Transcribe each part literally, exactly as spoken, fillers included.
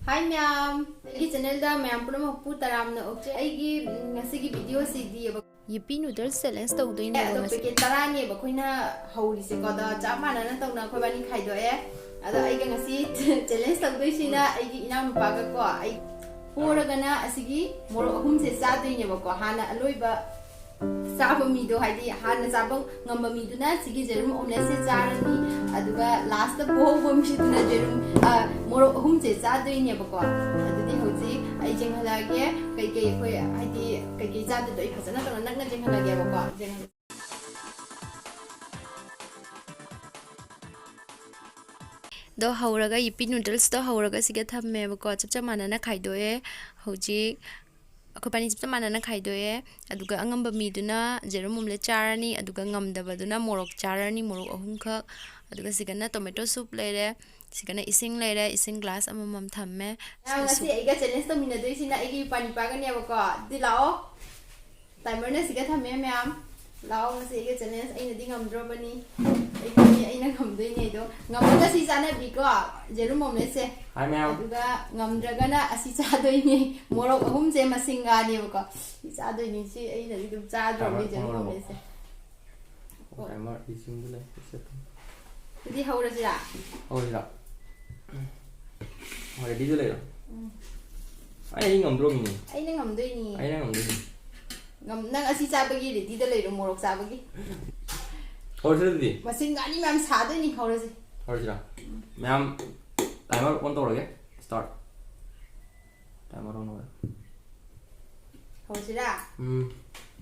ꯍꯥꯏ ꯃꯌꯥꯝ, ꯑꯩꯒꯤ ꯆꯦꯅꯦꯜꯗ ꯃꯌꯥꯝ ꯄꯨꯝꯅꯃꯛꯄꯨ ꯇꯔꯥꯝꯅ ꯑꯣꯛꯆꯩ꯫ ꯑꯩꯒꯤ, ꯎꯝ, ꯉꯁꯤꯒꯤ ꯚꯤꯗꯤꯑꯣꯁꯤꯗꯤ ꯌꯤꯞꯄꯤ ꯅꯨꯗꯜꯁ ꯆꯦꯂꯦꯟꯖ ꯇꯧꯗꯣꯏꯅꯦꯕ ꯑꯗꯣ ꯉꯁꯤ꯫ ꯄꯦꯀꯦꯠ ꯇꯔꯥꯅꯦꯕ ꯑꯩꯈꯣꯏꯅ ꯍꯧꯔꯤꯁꯦꯀꯣ꯫ ꯑꯗꯣ ꯆꯞ ꯃꯥꯟꯅꯅ ꯇꯧꯅ ꯑꯩꯈꯣꯏ ꯕꯥꯅꯤ ꯈꯥꯏꯗꯣꯛꯑꯦ꯫ ꯑꯗꯣ ꯑꯩꯒ ꯉꯁꯤ ꯆꯦꯂꯦꯟꯖ ꯇꯧꯗꯣꯏꯁꯤꯅ ꯑꯩꯒꯤ ꯏꯅꯥꯎꯅꯨꯄꯥꯒꯀꯣ꯫ ꯑꯩ ꯄꯣꯔꯒꯅ ꯑꯁꯤꯒꯤ ꯃꯣꯔꯣꯛ ꯑꯍꯨꯝꯁꯦ ꯆꯥꯗꯣꯏꯅꯦꯕꯀꯣ꯫ ꯍꯥꯟꯅ ꯑꯂꯣꯏꯕ ꯆꯥꯕ ꯃꯤꯗꯣ, ꯍꯥꯏꯗꯤ ꯍꯥꯟꯅ ꯆꯥꯕ ꯉꯝꯕ ꯃꯤꯗꯨꯅ ꯁꯤꯒꯤ ꯖꯦꯔꯨꯝ ꯑꯣꯝꯂꯦꯠꯁꯦ ꯆꯥꯔꯅꯤ, ꯑꯗꯨꯒ ꯂꯥꯁꯇ ꯄꯣꯍꯧꯕ ꯃꯤꯗꯨꯅ ꯖꯦꯔꯨꯝ, ꯑ, ꯃꯣꯔꯣꯛ ꯑꯍꯨꯝꯁꯦ ꯆꯥꯗꯣꯏꯅꯦꯕꯀꯣ꯫ ꯑꯗꯨꯗꯤ ꯍꯧꯖꯤꯛ ꯑꯩ ꯌꯦꯡꯍꯜꯂꯛꯑꯒꯦ, ꯀꯩꯀꯩ ꯑꯩꯈꯣꯏ, ꯍꯥꯏꯗꯤ ꯀꯩꯀꯩ ꯆꯥꯗꯣꯏꯗꯣ ꯑꯩ ꯐꯖꯅ ꯇꯧꯅ ꯅꯛꯅ ꯌꯦꯡꯍꯜꯂꯒꯦꯕꯀꯣ꯫ ꯌꯦꯡꯍꯜ- ꯑꯗꯣ ꯍꯧꯔꯒ ꯌꯤꯞꯄꯤ ꯅꯨꯗꯜꯁꯇꯣ ꯍꯧꯔꯒ ꯁꯤꯒ ꯊꯝꯃꯦꯕꯀꯣ꯫ ꯆꯞ ꯆꯞ ꯃꯥꯟꯅꯅ ꯈꯥꯏꯗꯣꯛꯑꯦ꯫ ꯍꯧꯖꯤꯛ ꯑꯩꯈꯣꯏ ꯄꯥꯅꯤ ꯆꯞ ꯆꯞ ꯃꯥꯟꯅꯅ ꯈꯥꯏꯗꯣꯛꯑꯦ꯫ ꯑꯗꯨꯒ ꯑꯉꯝꯕ ꯃꯤꯗꯨꯅ ꯖꯦꯔꯨꯝ ꯑꯣꯝꯂꯦꯠ ꯆꯥꯔꯅꯤ, ꯑꯗꯨꯒ ꯉꯝꯗꯕꯗꯨꯅ ꯃꯣꯔꯣꯛ ꯆꯥꯔꯅꯤ, ꯃꯣꯔꯣꯛ ꯑꯍꯨꯝꯈꯛ꯫ ꯑꯗꯨꯒ ꯁꯤꯒꯅ ꯇꯣꯃꯦꯇꯣ ꯁꯨꯞ ꯂꯩꯔꯦ, ꯁꯤꯒꯅ ꯏꯁꯤꯡ ꯂꯩꯔꯦ, ꯏꯁꯤꯡ ꯒ꯭ꯂꯥꯁ ꯑꯃꯃꯝ ꯊꯝꯃꯦ꯫ ꯉꯁꯤ ꯑꯩꯒ ꯆꯦꯂꯦꯟꯖ ꯇꯧꯃꯤꯟꯅꯗꯣꯏꯁꯤꯅ ꯑꯩꯒꯤ ꯏꯄꯥ ꯅꯤꯄꯥꯒꯅꯦꯕꯀꯣ꯫ ꯑꯗꯨꯗꯤ ꯂꯥꯛꯑꯣ꯫ ꯇꯥꯏꯃꯔꯅ ꯁꯤꯒ ꯊꯝꯃꯦ ꯃꯌꯥꯝ꯫ ꯂꯥꯛꯑꯣ, ꯉꯁꯤ ꯑꯩꯒ ꯆꯦꯂꯦꯟꯖ ꯑꯩꯅꯗꯤ ꯉꯝꯗ꯭ꯔꯣꯕꯅꯤ꯫ ꯑꯩ ꯈꯪꯉꯦ, ꯑꯩꯅ ꯉꯝꯗꯣꯏꯅꯦ꯫ ꯑꯗꯣ ꯉꯝꯃꯒ ꯁꯤ ꯆꯥꯅꯕꯤꯀꯣ, ꯖꯦꯔꯨꯝ ꯑꯣꯝꯂꯦꯠꯁꯦ꯫ ꯍꯥꯏ ꯃꯌꯥꯝ꯫ ꯑꯗꯨꯒ ꯉꯝꯗ꯭ꯔꯒꯅ ꯑꯁꯤ ꯆꯥꯗꯣꯏꯅꯦ꯫ ꯃꯣꯔꯣꯛ ꯑꯍꯨꯝꯁꯦ ꯃꯁꯤꯡꯒꯥꯅꯦꯕꯀꯣ꯫ ꯁꯤ ꯆꯥꯗꯣꯏꯅꯤ꯫ ꯁꯤ ꯑꯩꯅꯗꯤ ꯑꯗꯨꯝ ꯆꯥꯗ꯭ꯔꯣꯕꯅꯤ, ꯇꯥꯏꯃꯔ ꯖꯦꯔꯨꯝ ꯑꯣꯟ ꯑꯣꯏꯔꯕꯣ? ꯑꯣꯝꯂꯦꯠꯁꯦ꯫ ꯑꯣ꯫ ꯇꯥꯏꯃꯔ ꯏꯁꯤꯡꯗ ꯂꯩ꯫ ꯑꯗꯨꯗꯤ ꯍꯧꯔꯁꯤꯔꯥ? ꯍꯧꯔꯁꯤꯔꯥ? ꯍꯣꯏ, ꯔꯦꯗꯤꯗ ꯂꯩꯔꯣ꯫ ꯎꯝ꯫ ꯑꯩ, ꯑꯩ ꯉꯝꯗ꯭ꯔꯣꯃꯤꯅꯦ꯫ ꯑꯩꯅ ꯉꯝꯗꯣꯏꯅꯤ꯫ ꯑꯩꯅ ꯉꯝꯗꯣꯏꯅꯤ꯫ ꯉꯝ-, ꯅꯪ ꯑꯁꯤ ꯆꯥꯕꯒꯤ ꯔꯦꯗꯤꯗ ꯂꯩꯔꯣ, ꯃꯣꯔꯣꯛ ꯆꯥꯕꯒꯤ꯫ ꯍꯧꯔꯁꯤꯔ ꯑꯗꯨꯗꯤ? ꯃꯁꯤꯡ ꯑꯅꯤ ꯃꯌꯥꯝ ꯁꯥꯗꯣꯏꯅꯤ, ꯍꯧꯔꯁꯤ꯫ ꯍꯧꯔꯁꯤꯔꯥ? ꯎꯝ꯫ ꯃꯌꯥꯝ, ꯇꯥꯏꯃꯔ ꯑꯣꯟ ꯇꯧꯔꯒꯦ꯫ ꯁ꯭ꯇꯥꯔꯠ꯫ ꯇꯥꯏꯃꯔ ꯑꯣꯟ ꯇꯧꯔꯦ꯫ ꯍꯧꯔꯁꯤꯔꯥ? ꯎꯝ꯫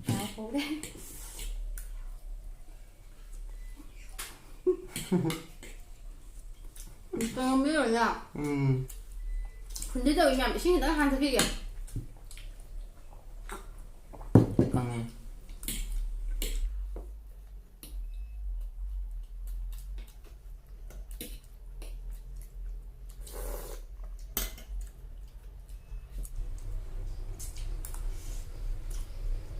ꯉꯥꯏꯈꯣꯅꯦ꯫ ꯀꯩꯅꯣꯝꯗꯤ ꯂꯣꯏꯅ꯫ ꯎꯝ꯫ ꯐꯨꯟꯗꯤ ꯇꯧꯏ ꯃꯌꯥꯝ, ꯏꯁꯤꯡ ꯈꯤꯇꯪ ꯍꯥꯟꯊꯈꯤꯒꯦ꯫ ꯈꯪꯉꯦ꯫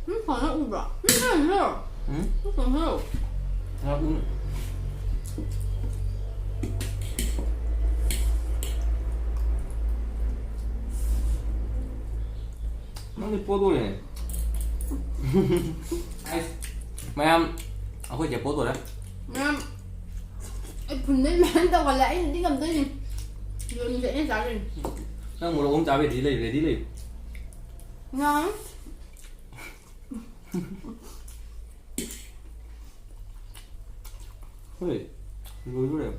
ꯎꯝ, ꯐꯖꯅ ꯎꯕ꯭ꯔꯣ? ꯎꯝ, ꯐꯖꯅ ꯎ꯫ ꯎꯝ? ꯐꯖꯅ ꯎ꯫ ꯅꯪꯗꯤ ꯄꯣꯗꯣꯔꯦꯅꯦ꯫ ꯑꯩꯁ, ꯃꯌꯥꯝ, ꯑꯩꯈꯣꯏ ꯆꯦ ꯄꯣꯗꯣꯔꯦ꯫ ꯃꯌꯥꯝ, ꯑꯩ ꯐꯨꯟꯗꯩ ꯃꯌꯥꯝ ꯇꯧꯒꯜꯂꯦ꯫ ꯑꯩꯅꯗꯤ ꯉꯝꯗꯣꯏꯅꯤ꯫ ꯌꯣꯟꯁꯦ ꯑꯩꯅ ꯆꯥꯗꯣꯏꯅꯤ꯫ ꯅꯪ ꯃꯣꯔꯣꯛ ꯑꯍꯨꯝ ꯆꯥꯕ ready ꯂꯩꯌꯨ, ready ꯂꯩꯌꯨ꯫ ꯉꯝ-, ꯍꯣꯏ, ꯂꯣꯏꯗꯣꯔꯦ꯫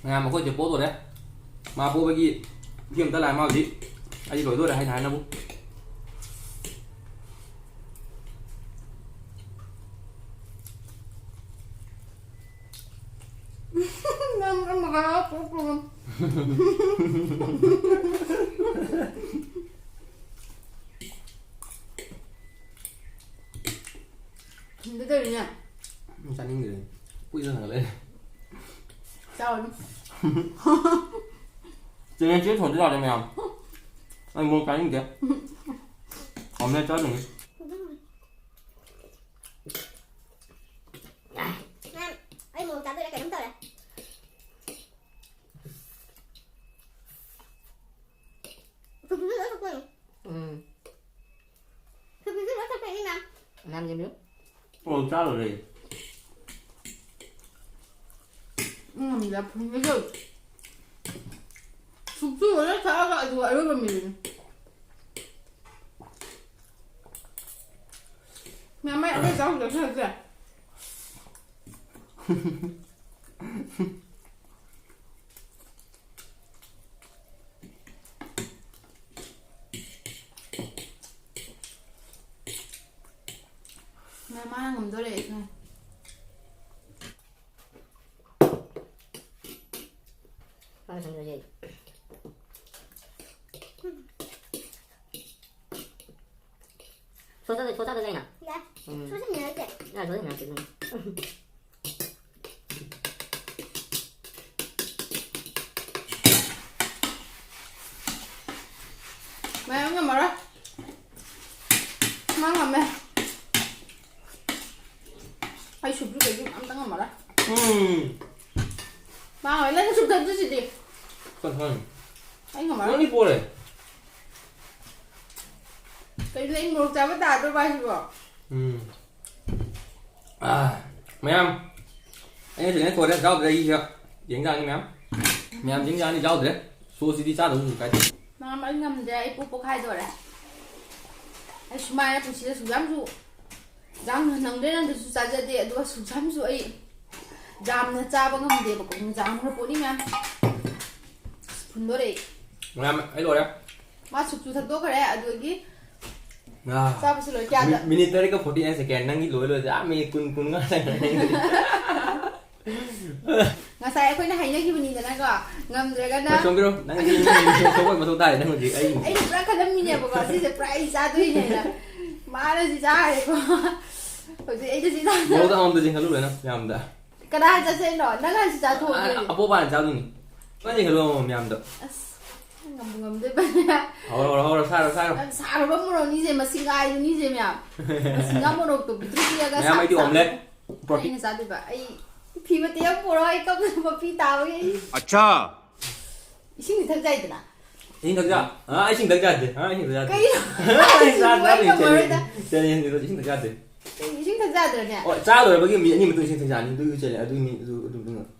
ꯃꯌꯥꯝ, ꯑꯩꯈꯣꯏꯁꯦ ꯄꯣꯗꯣꯔꯦ꯫ ꯃꯥ ꯄꯣꯕꯒꯤ ꯐꯤꯂꯝ ꯑꯝꯇ ꯂꯥꯛꯑꯦ ꯃꯥ ꯍꯧꯖꯤꯛ꯫ ꯑꯩ ꯂꯣꯏꯗꯣꯔꯦ ꯍꯥꯏꯅ ꯍꯥꯏꯅꯕꯨ꯫ ꯅꯪ ꯑꯃꯒ ꯄꯣꯛꯄꯒ꯫ ꯊꯨꯝꯗꯗꯧꯔꯤꯅꯦ꯫ ꯎꯝ, ꯆꯥꯅꯤꯡꯗ꯭ꯔꯦ꯫ ꯄꯨꯛꯁꯦ ꯊꯟꯒꯠꯂꯛꯑꯦ꯫ ꯆꯥꯎꯔꯅꯨ꯫ ꯆꯦ ꯔꯦꯟꯆꯤꯗ ꯊꯣꯡꯗꯣꯏ ꯂꯥꯛꯑꯦ ꯃꯌꯥꯝ꯫ ꯑꯩ ꯃꯣꯔꯣꯛ ꯆꯥꯅꯤꯡꯗꯦ꯫ Omelette ꯆꯥꯗꯣꯏꯅꯤ꯫ ꯑꯩ ꯃꯣꯔꯣꯛ ꯆꯥꯗꯣꯏꯔꯥ ꯀꯩꯅꯣꯝ ꯇꯧꯔꯦ꯫ ꯁꯨꯞꯁꯤꯁꯨ ꯂꯣꯏ ꯊꯛꯇꯣꯏꯅꯤ꯫ ꯎꯝ꯫ ꯁꯨꯞꯁꯤꯁꯨ ꯂꯣꯏ ꯊꯛꯇꯣꯏꯅꯤ, ꯃꯌꯥꯝ꯫ ꯃꯌꯥꯝ ꯌꯦꯡꯕꯤꯌꯨ꯫ ꯑꯣ, ꯆꯥꯔꯨꯔꯦ꯫ ꯎꯝ, ꯌꯥꯝ ꯐꯪꯉꯦ꯫ ꯁꯨꯞꯁꯨ ꯂꯣꯏ ꯊꯛꯑꯒ ꯑꯗꯨꯒ ꯑꯔꯣꯏꯕ ꯃꯤꯗꯨꯅꯤ꯫ ꯃꯌꯥꯝ ꯃꯌꯥꯝ ꯂꯣꯏ ꯆꯥꯔꯨꯔꯦ, ꯈꯔꯁꯦ꯫ ꯃꯥ, ꯃꯥꯅ ꯉꯝꯗꯣꯔꯦ ꯑꯩ ꯈꯪꯉꯦ꯫ ꯃꯥꯅ ꯉꯝꯗꯣꯔꯦ꯫ ꯁꯣꯁ ꯁꯣꯁ ꯆꯥꯗꯣꯏꯅꯦ ꯑꯩꯅ? ꯌꯥꯏ꯫ ꯎꯝ꯫ ꯁꯣꯁ ꯌꯥꯝ ꯌꯥꯏ ꯀꯩꯅꯣ꯫ ꯌꯥꯏ, ꯁꯣꯁ ꯌꯥꯝ ꯌꯥꯏ ꯀꯩꯅꯣ꯫ ꯃꯌꯥꯝ ꯉꯝꯃꯔꯣꯏ꯫ ꯃꯥ ꯉꯝꯃꯦ꯫ ꯑꯩ ꯁꯨꯞꯁꯨ ꯀꯩꯁꯨ ꯑꯝꯇ ꯉꯝꯃꯔꯣꯏ꯫ ꯎꯝ꯫ ꯃꯥ ꯉꯝꯃꯦ꯫ ꯅꯪ ꯁꯨꯞ ꯊꯛꯇꯣꯏꯁꯤꯗꯤ꯫ ꯈꯪ, ꯈꯪ꯫ ꯑꯩ ꯉꯝꯃꯔꯣꯏ꯫ ꯅꯪꯗꯤ ꯄꯣꯔꯦ꯫ ꯀꯩꯅꯣ, ꯑꯩ ꯃꯣꯔꯣꯛ ꯆꯥꯕ ꯇꯥꯗ꯭ꯔꯣ ꯍꯥꯏꯁꯤꯕꯣ? ꯎꯝ꯫ ꯑꯥ, ꯃꯌꯥꯝ, ꯑꯩꯅ ꯁꯤꯗ ꯊꯣꯔꯦ, ꯌꯥꯎꯗ꯭ꯔꯦ ꯑꯩꯒꯤꯁꯦ꯫ ꯌꯦꯡꯖꯥꯅꯤ ꯃꯌꯥꯝ꯫ ꯃꯌꯥꯝ ꯌꯦꯡꯖꯥꯅꯤ, ꯌꯥꯎꯗ꯭ꯔꯦ꯫ ꯁꯣꯁꯁꯤꯗꯤ ꯆꯥꯗꯕꯁꯨ ꯀꯥꯏꯗꯦ꯫ ꯃꯌꯥꯝ, ꯑꯩ ꯉꯝꯗ꯭ꯔꯦ, ꯑꯩ ꯄꯨꯛ ꯄꯣꯛꯈꯥꯏꯗꯣꯔꯦ꯫ ꯑꯩ ꯁꯨꯃꯥꯏꯅ ꯄꯨꯟꯁꯤꯗ ꯁꯨꯛ ꯌꯥꯝꯁꯨ ꯌꯥꯝ ꯅꯪꯗ꯭ꯔꯦ, ꯅꯪꯗꯁꯨ ꯆꯥꯖꯗꯦ, ꯑꯗꯨꯒ ꯁꯨꯛ ꯌꯥꯝꯁꯨ ꯑꯩ ꯌꯥꯝꯅ ꯆꯥꯕ ꯉꯝꯗꯦꯕꯀꯣ꯫ ꯌꯥꯝꯈ꯭ꯔ ꯄꯣꯠꯅꯤ ꯃꯌꯥꯝ꯫ ꯑꯁ, ꯐꯨꯟꯗꯣꯔꯛꯑꯦ꯫ ꯃꯌꯥꯝ, ꯑꯩ ꯂꯣꯏꯔꯦ꯫ ꯃꯥ ꯁꯨꯞꯁꯨ ꯊꯛꯇꯣꯛꯈ꯭ꯔꯦ, ꯑꯗꯨꯗꯒꯤ ꯑꯥ꯫ ꯆꯥꯕꯁꯨ ꯂꯣꯏ꯫ ꯀꯌꯥꯗ? ꯃꯤ-, ꯃꯤꯅꯤꯠ ꯇꯔꯦꯠꯀ ꯐꯣꯔꯇꯤ ꯅꯥꯏꯟ ꯁꯦꯀꯦꯟ꯫ ꯅꯪꯒꯤ ꯂꯣꯏ ꯂꯣꯏꯗ꯫ ꯑꯥ, ꯃꯤꯅꯤꯠ ꯀꯨꯟ, ꯀꯨꯟ ꯉꯥ ꯆꯪꯈ꯭ꯔꯦ ꯅꯪꯒꯤꯗꯤ꯫ ꯉꯁꯥꯏ ꯑꯩꯈꯣꯏꯅ ꯍꯥꯏꯅꯈꯤꯕꯅꯤꯗꯅꯀꯣ, ꯉꯝꯗ꯭ꯔꯒꯅ꯫ ꯑꯩ ꯆꯣꯡꯕꯤꯔꯣ꯫ ꯅꯪꯒꯤ ꯁꯣꯛꯄꯒꯤ ꯃꯊꯧ ꯇꯥꯔꯦ ꯅꯪ ꯍꯧꯖꯤꯛ꯫ ꯑꯩ ꯑꯩꯅ ꯄꯨꯔꯥ ꯈꯜꯂꯝꯃꯤꯅꯦꯕꯀꯣ, ꯁꯤꯁꯦ ꯄꯨꯔꯥ ꯑꯩ ꯆꯥꯗꯣꯏꯅꯦꯅ꯫ ꯃꯥꯅ ꯁꯤ ꯆꯥꯔꯦꯀꯣ꯫ ꯍꯧꯖꯤꯛ ꯑꯩꯗ ꯁꯤ ꯆꯥꯗꯣꯏꯅꯦ꯫ ꯃꯣꯔꯣꯛꯇ ꯑꯃꯃꯝꯗ ꯆꯤꯡꯈꯠꯂꯨ ꯂꯣꯏꯅ ꯃꯌꯥꯝꯗ꯫ ꯀꯅꯥ ꯍꯥꯟꯅ ꯆꯠꯁꯦ ꯍꯥꯏꯅꯣ? ꯅꯪ ꯍꯥꯟꯅ ꯆꯥꯊꯣꯛꯑꯣ ꯑ-, ꯑꯗꯨꯗꯤ꯫ ꯑꯄꯣꯛꯄ ꯍꯥꯟꯅ ꯆꯥꯗꯣꯏꯅꯤ꯫ ꯅꯪ ꯆꯤꯡꯈꯠꯂꯨ ꯑꯃꯃꯝ ꯃꯌꯥꯝꯗ꯫ ꯑꯁ, ꯉꯝꯕꯨ ꯉꯝꯗꯣꯏꯕ꯫ ꯍꯧꯔꯣ, ꯍꯧꯔꯣ, ꯍꯧꯔꯣ, ꯁꯥꯔꯣ, ꯁꯥꯔꯣ꯫ ꯌꯥꯝ ꯁꯥꯔꯕ ꯃꯣꯔꯣꯛꯅꯤꯁꯦ, ꯃꯁꯤꯡ ꯉꯥꯏꯗꯨꯅꯤꯁꯦ ꯃꯌꯥꯝ꯫ ꯃꯁꯤꯡ ꯉꯥ ꯃꯣꯔꯣꯛꯇꯣ ꯄꯤꯛꯇ꯭ꯔꯨ ꯄꯤꯛꯑꯒ ꯃꯌꯥꯝ ꯁꯥ-, ꯑꯩꯗꯤ ꯁꯥ-, omelette, protein꯫ ꯑꯩꯅ ꯆꯥꯗꯣꯏꯕ꯫ ꯑꯩ ꯐꯤ ꯃꯇꯦꯛ ꯑꯃ ꯄꯨꯔꯛꯑꯣ, ꯑꯩ ꯀꯞꯅꯕ ꯃꯄꯤ ꯇꯥꯕꯒꯤ ꯑꯩ꯫ ꯑꯠꯆꯥ꯫ ꯏꯁꯤꯡꯗꯤ ꯊꯛ ꯌꯥꯏꯗꯅ꯫ ꯏꯁꯤꯡ ꯊꯛ ꯌꯥ-, ꯑ, ꯏꯁꯤꯡ ꯊꯛ ꯌꯥꯗꯦ꯫ ꯑ, ꯏꯁꯤꯡ ꯊꯛ ꯌꯥꯗꯦ꯫ ꯀꯩꯅꯣ? ꯏꯁꯤꯡ ꯊꯛ ꯌꯥꯗꯦ꯫ ꯏꯁꯤꯡ ꯊꯛ ꯌꯥꯗꯦ꯫ ꯀꯩꯅꯣ? ꯏꯁꯤꯡ ꯊꯛ ꯌꯥꯗꯦ꯫ ꯀꯩ ꯏꯁꯤꯡ ꯊꯛ ꯌꯥꯗ꯭ꯔꯅꯦ? ꯑꯣ, ꯆꯥ ꯂꯣꯏꯔꯕꯒꯤ ꯃꯤꯅꯤꯠ ꯑꯅꯤ ꯃꯇꯨꯡ ꯏꯁꯤꯡ ꯊꯛ ꯌꯥꯅꯤ꯫ ꯑꯗꯨꯒꯤ ꯆꯦꯜꯂꯦ꯫ ꯑꯗꯨꯒꯤ ꯃꯤ-, ꯑꯗꯨ, ꯑꯗꯨ, ꯑꯗꯨ,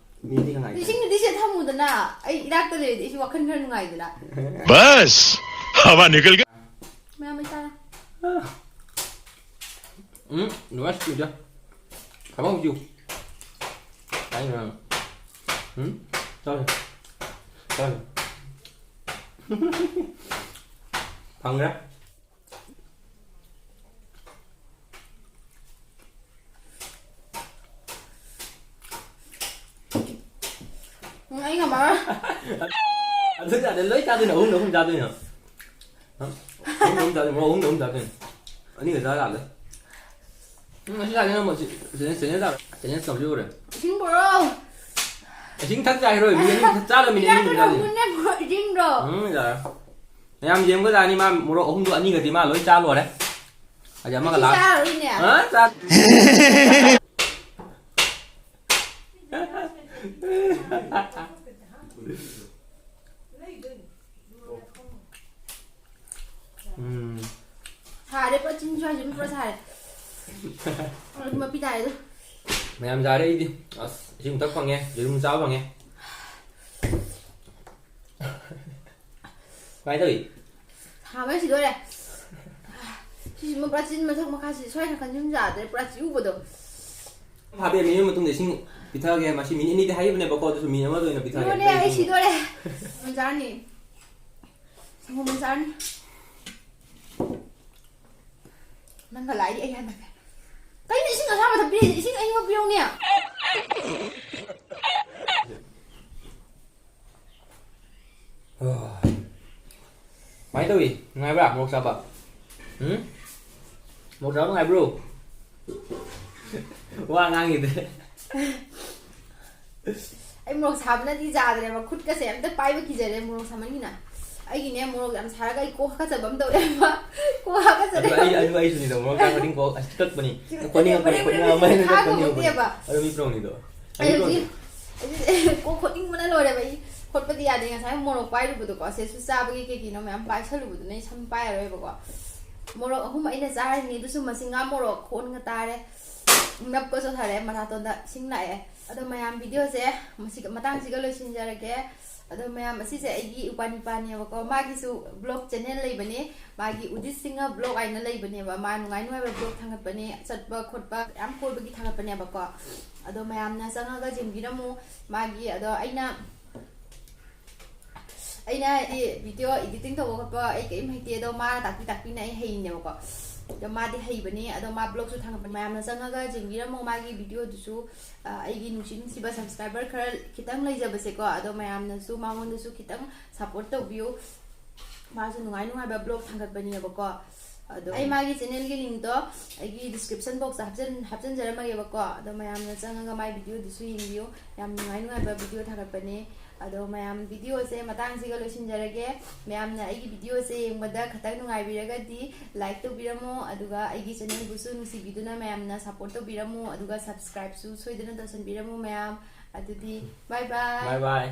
ꯃꯤꯅꯤꯠ ꯑꯅꯤ ꯈꯛ ꯉꯥꯏ꯫ ꯏꯁꯤꯡꯗꯨꯗꯤ ꯁꯤꯗ ꯊꯝꯃꯨꯗꯅ꯫ ꯑꯩ ꯏꯅꯥꯛꯇ ꯂꯩꯔꯗꯤ ꯑꯩꯁꯨ ꯋꯥꯈꯜ ꯈꯔ ꯅꯨꯡꯉꯥꯏꯗꯅ꯫ ꯕꯁ! ꯍꯋꯥ ꯅꯤꯀꯜ ꯒꯌꯥ꯫ ꯃꯌꯥꯝ ꯑꯩ ꯆꯥꯔꯦ꯫ ꯎꯝ, ꯅꯨꯡꯉꯥꯏ ꯁꯤꯗ꯫ ꯊꯕꯛ ꯍꯧꯖꯤꯛ꯫ ꯇꯥꯏ ꯃꯌꯥꯝ꯫ ꯎꯝ? ꯆꯥꯔꯦ꯫ ꯆꯥꯔꯦ꯫ ꯐꯪꯈ꯭ꯔꯦ꯫ ꯎꯝ, ꯑꯩ ꯉꯝꯃꯔꯣꯏ꯫ ꯑꯗꯨ ꯆꯥꯗꯣꯏ, ꯂꯣꯏ ꯆꯥꯗꯣꯏꯅꯦ, ꯑꯍꯨꯝꯗ ꯑꯍꯨꯝ ꯆꯥꯗꯣꯏꯅꯦ꯫ ꯍꯥ? ꯑꯍꯨꯝꯗ ꯑꯍꯨꯝ ꯆꯥꯗꯣꯏꯅꯦ, ꯃꯣꯔꯣꯛ ꯑꯍꯨꯝꯗ ꯑꯍꯨꯝ ꯆꯥꯗꯣꯏꯅꯦ꯫ ꯑꯅꯤꯒ ꯆꯥ ꯌꯥꯗꯦ꯫ ꯎꯝ, ꯉꯁꯤ ꯆꯥꯅꯤꯡꯉꯝꯃꯣꯏ꯫ ꯁꯤ ꯆꯦꯂꯦꯟꯖ, ꯆꯦꯂꯦꯟꯖ ꯇꯥꯔꯦ꯫ ꯆꯦꯂꯦꯟꯖ ꯇꯧꯁꯤ ꯎꯔꯦ꯫ ꯏꯁꯤꯡ ꯄꯨꯔꯛꯑꯣ꯫ ꯏꯁꯤꯡ ꯊꯛ ꯆꯥꯏ ꯍꯦꯔꯣꯏ꯫ ꯃꯤ ꯑꯅꯤ ꯊꯛ ꯆꯥꯔ ꯃꯤꯅꯤꯠ ꯑꯅꯤ ꯑꯗꯨꯝ ꯆꯥꯅꯤ꯫ ꯏꯌꯥꯔꯗ ꯊꯝꯃꯨꯅꯦ, ꯏꯁꯤꯡꯗꯣ꯫ ꯎꯝ, ꯌꯥꯔꯦ꯫ ꯃꯌꯥꯝ ꯌꯦꯡꯕ ꯖꯥꯠꯅꯤ꯫ ꯃꯥ ꯃꯣꯔꯣꯛ ꯑꯍꯨꯝꯗꯣ ꯑꯅꯤꯒꯗꯤ ꯃꯥ ꯂꯣꯏ ꯆꯥ ꯂꯣꯏꯔꯦ꯫ ꯍꯥꯏꯗꯤ ꯑꯃꯒ ꯁꯤ ꯂꯥꯛ-, ꯆꯥꯔꯔꯣꯏꯅꯦ꯫ ꯍꯥ? ꯆꯥ-, ꯎꯝ꯫ ꯁꯥꯔꯦ, ꯄꯨꯔꯥ ꯆꯤꯟ ꯁ꯭ꯋꯥꯏꯁꯤꯃ ꯄꯨꯔꯥ ꯁꯥꯔꯦ꯫ ꯑꯗꯨ ꯃꯄꯤ ꯇꯥꯔꯦ ꯑꯗꯨ꯫ ꯃꯌꯥꯝ ꯁꯥꯔꯦ ꯑꯩꯗꯤ꯫ ꯑꯁ, ꯏꯁꯤꯡ ꯊꯛ ꯐꯪꯉꯦ, ꯌꯦꯔꯨꯝ ꯆꯥꯕ ꯐꯪꯉꯦ꯫ ꯀꯃꯥꯏ ꯇꯧꯏ? ꯁꯥꯕꯅ ꯁꯤꯗꯣꯔꯦ꯫ ꯁꯤꯁꯤꯃ ꯄꯨꯔꯥ ꯆꯤꯟ ꯃꯊꯛ ꯃꯈꯥꯁꯤ ꯁ꯭ꯋꯥꯏ ꯅꯥꯀꯟꯁꯤ ꯑꯗꯨꯝ ꯌꯥꯗ꯭ꯔꯦ, ꯄꯨꯔꯥ ꯆꯤꯎꯕꯗꯣ꯫ ꯐꯥꯕꯦ, ꯃꯤꯅꯤꯠ ꯃꯇꯨꯡꯗ ꯏꯁꯤꯡ ꯄꯤꯊꯛꯑꯒꯦ꯫ ꯃꯁꯤ ꯃꯤꯅꯤꯠ ꯑꯅꯤꯗꯤ ꯍꯥꯏꯈꯤꯕꯅꯦꯕꯀꯣ, ꯑꯗꯨꯁꯨ ꯃꯤꯅꯤꯠ ꯑꯃꯗ ꯑꯣꯏꯅ ꯄꯤꯊꯛꯑꯒꯦ꯫ ꯂꯣꯏꯔꯦ, ꯑꯩ ꯁꯤꯗꯣꯔꯦ꯫ ꯁꯪꯒꯣꯝ ꯆꯥꯔꯅꯤ꯫ ꯁꯪꯒꯣꯝ ꯆꯥꯔꯅꯤ꯫ ꯅꯪꯒ ꯂꯥꯏꯗꯤ ꯑꯩ ꯍꯟꯗꯛꯀꯦ꯫ ꯀꯩꯅꯣ ꯏꯁꯤꯡ ꯑꯁꯥꯕ ꯊꯛꯄꯤꯔꯤꯁꯦ? ꯏꯁꯤꯡ ꯑꯏꯪꯕ ꯄꯤꯔꯧꯅꯦ꯫ ꯀꯃꯥꯏꯅ ꯇꯧꯏ? ꯅꯨꯡꯉꯥꯏꯕ꯭ꯔꯥ ꯃꯣꯔꯣꯛ ꯆꯥꯕ? ꯎꯝ? ꯃꯣꯔꯣꯛ ꯆꯥꯕ ꯅꯨꯡꯉꯥꯏꯕ꯭ꯔꯣ? ꯋꯥ ꯉꯥꯡꯉꯤꯗꯦ꯫ ꯑꯩ ꯃꯣꯔꯣꯛ ꯁꯥꯕꯅꯗꯤ ꯌꯥꯗ꯭ꯔꯦꯕ, ꯈꯨꯠꯀꯁꯦ ꯑꯝꯇ ꯄꯥꯏꯕ ꯀꯤꯖꯔꯦ ꯃꯣꯔꯣꯛ ꯁꯥꯃꯟꯒꯤꯅ꯫ ꯑꯩꯒꯤꯅꯦ, ꯃꯣꯔꯣꯛ ꯌꯥꯝ ꯁꯥꯔꯒ ꯑꯩ ꯀꯣꯛ ꯍꯥꯀꯠꯆꯕ ꯑꯃ ꯇꯧꯔꯦꯕ꯫ ꯀꯣꯛ ꯍꯥꯀꯠꯆꯔꯦ꯫ ꯑꯗꯨ ꯑꯩ, ꯑꯗꯨ ꯑꯩꯁꯨꯅꯤꯗꯣ, ꯃꯣꯔꯣꯛ ꯆꯥꯕ ꯈꯨꯗꯤꯡ ꯀꯣꯛ ꯑꯁꯤ ꯀꯛꯄꯅꯤ꯫ ꯀꯛꯄꯅꯤ, ꯀꯛꯄꯅꯤ, ꯀꯛꯄꯅꯤ, ꯀꯛꯄꯅꯤ, ꯀꯛꯄꯅꯤ꯫ ꯈꯥꯡꯕ ꯉꯝꯗꯦꯕ꯫ ꯑꯗꯨ ꯃꯤ ꯄ꯭ꯔꯣꯡꯅꯤꯗꯣ꯫ ꯑꯩ ꯑꯩ ꯍꯧꯖꯤꯛ, ꯄ꯭ꯔꯣꯡꯅꯤ꯫ ꯍꯧꯖꯤꯛ ꯀꯣꯛ ꯈꯣꯠꯅꯤꯡꯕꯅ ꯂꯣꯏꯔꯦꯕ꯫ ꯑꯩ ꯈꯣꯠꯄꯗꯤ ꯌꯥꯗꯦ꯫ ꯉꯁꯥꯏ ꯃꯣꯔꯣꯛ ꯄꯥꯏꯔꯨꯕꯗꯣꯀꯣ, ꯁꯦꯁꯨ ꯆꯥꯕꯒꯤ ꯀꯩ ꯀꯩꯅꯣ ꯃꯌꯥꯝ ꯄꯥꯏꯁꯜꯂꯨꯕꯗꯨꯅ ꯑꯩ ꯁꯝ ꯄꯥꯏꯔꯔꯣꯏꯕꯀꯣ꯫ ꯃꯣꯔꯣꯛ ꯑꯍꯨꯝ ꯑꯩꯅ ꯆꯥꯔꯤꯅꯤ, ꯑꯗꯨꯁꯨ ꯃꯁꯤꯡ ꯉꯥ ꯃꯣꯔꯣꯛ ꯈꯣꯟꯒ ꯇꯥꯔꯦ꯫ ꯅꯞꯀ ꯆꯣꯠꯊꯔꯦ, ꯃꯅꯥꯇꯣꯟꯗ ꯏꯁꯤꯡ ꯂꯥꯛꯑꯦ꯫ ꯑꯗꯣ ꯃꯌꯥꯝ, ꯚꯤꯗꯤꯑꯣꯁꯦ ꯃꯁꯤ, ꯃꯇꯥꯡꯁꯤꯒ ꯂꯣꯏꯁꯤꯟꯖꯔꯒꯦ꯫ ꯑꯗꯣ ꯃꯌꯥꯝ, ꯑꯁꯤꯁꯦ ꯑꯩꯒꯤ ꯏꯄ꯭ꯋꯥꯅꯤꯄꯥꯅꯦꯕꯀꯣ꯫ ꯃꯥꯒꯤꯁꯨ ꯕ꯭ꯂꯣꯒ ꯆꯦꯅꯦꯜ ꯂꯩꯕꯅꯦ, ꯃꯥꯒꯤ ꯎꯗꯤꯠ ꯁꯤꯡꯍ ꯕ꯭ꯂꯣꯒ ꯍꯥꯏꯅ ꯂꯩꯕꯅꯦꯕ꯫ ꯃꯥ ꯅꯨꯡꯉꯥꯏ ꯅꯨꯡꯉꯥꯏꯕ ꯕ꯭ꯂꯣꯒ ꯊꯥꯒꯠꯄꯅꯦ, ꯆꯠꯄ ꯈꯣꯠꯄ ꯌꯥꯝ ꯀꯣꯏꯕꯒꯤ ꯊꯥꯒꯠꯄꯅꯦꯕꯀꯣ꯫ ꯑꯗꯣ ꯃꯌꯥꯝꯅ ꯆꯪꯉꯒ ꯌꯦꯡꯕꯤꯔꯝꯃꯨ꯫ ꯃꯥꯒꯤ, ꯑꯗꯣ ꯑꯩꯅ ꯑꯩꯅ ꯚꯤꯗꯤꯑꯣ ꯏꯗꯤꯇꯤꯡ ꯇꯧꯕ ꯈꯣꯠꯄ ꯑꯩ ꯀꯔꯤꯝ ꯍꯩꯇꯦ, ꯑꯗꯣ ꯃꯥꯅ ꯇꯥꯛꯄꯤ ꯇꯥꯛꯄꯤꯅ ꯑꯩ ꯍꯩꯅꯦꯕꯀꯣ꯫ ꯑꯗꯣ ꯃꯥꯗꯤ ꯍꯩꯕꯅꯤ, ꯑꯗꯣ ꯃꯥ ꯕ꯭ꯂꯣꯒꯁꯨ ꯊꯥꯒꯠꯄꯅꯤ, ꯃꯌꯥꯝꯅ ꯆꯪꯉꯒ ꯌꯦꯡꯕꯤꯔꯝꯃꯣ ꯃꯥꯒꯤ ꯚꯤꯗꯤꯑꯣꯗꯨꯁꯨ꯫ ꯑ, ꯑꯩꯒꯤ ꯅꯨꯡꯁꯤ ꯅꯨꯡꯁꯤꯕ ꯁꯕꯁꯀ꯭ꯔꯥꯏꯕꯔ ꯈꯔ ꯈꯤꯇꯪ ꯂꯩꯖꯕꯁꯦꯀꯣ, ꯑꯗꯣ ꯃꯌꯥꯝꯅꯁꯨ ꯃꯉꯣꯟꯗꯁꯨ ꯈꯤꯇꯪ ꯁꯞꯄꯣꯔꯠ ꯇꯧꯕꯤꯌꯨ꯫ ꯃꯥꯁꯨ ꯅꯨꯡꯉꯥꯏ ꯅꯨꯡꯉꯥꯏꯕ ꯕ꯭ꯂꯣꯒ ꯊꯥꯒꯠꯄꯅꯦꯕꯀꯣ꯫ ꯑꯗꯣ ꯑꯩ ꯃꯥꯒꯤ ꯆꯦꯅꯦꯜꯒꯤ ꯂꯤꯡꯇꯣ ꯑꯩꯒꯤ ꯗꯤꯁꯀ꯭ꯔꯤꯞꯁꯟ ꯕꯣꯛꯁꯇ ꯍꯥꯞꯆꯤꯟ ꯍꯥꯞꯆꯤꯟꯖꯔꯝꯃꯒꯦꯕꯀꯣ꯫ ꯑꯗꯣ ꯃꯌꯥꯝꯅ ꯆꯪꯉꯒ ꯃꯥꯏ ꯚꯤꯗꯤꯑꯣꯗꯨꯁꯨ ꯌꯦꯡꯕꯤꯌꯨ꯫ ꯌꯥꯝ ꯅꯨꯡꯉꯥꯏ ꯅꯨꯡꯉꯥꯏꯕ ꯚꯤꯗꯤꯑꯣ ꯊꯥꯒꯠꯄꯅꯦ꯫ ꯑꯗꯣ ꯃꯌꯥꯝ, ꯚꯤꯗꯤꯑꯣꯁꯦ ꯃꯇꯥꯡꯁꯤꯒ ꯂꯣꯏꯁꯤꯟꯖꯔꯒꯦ꯫ ꯃꯌꯥꯝꯅ ꯑꯩꯒꯤ ꯚꯤꯗꯤꯑꯣꯁꯦ ꯌꯦꯡꯕꯗ ꯈꯇꯪ ꯅꯨꯡꯉꯥꯏꯕꯤꯔꯒꯗꯤ ꯂꯥꯏꯛ ꯇꯧꯕꯤꯔꯝꯃꯣ, ꯑꯗꯨꯒ ꯑꯩꯒꯤ ꯆꯦꯅꯦꯜꯕꯨꯁꯨ ꯅꯨꯡꯁꯤꯕꯤꯗꯨꯅ ꯃꯌꯥꯝꯅ ꯁꯞꯄꯣꯔꯠ ꯇꯧꯕꯤꯔꯝꯃꯣ, ꯑꯗꯨꯒ ꯁꯕꯁꯀ꯭ꯔꯥꯏꯕꯁꯨ ꯁꯣꯏꯗꯅ ꯇꯧꯁꯟꯕꯤꯔꯝꯃꯣ ꯃꯌꯥꯝ꯫ ꯑꯗꯨꯗꯤ ꯕꯥꯏ ꯕꯥꯏ꯫ ꯕꯥꯏ ꯕꯥꯏ꯫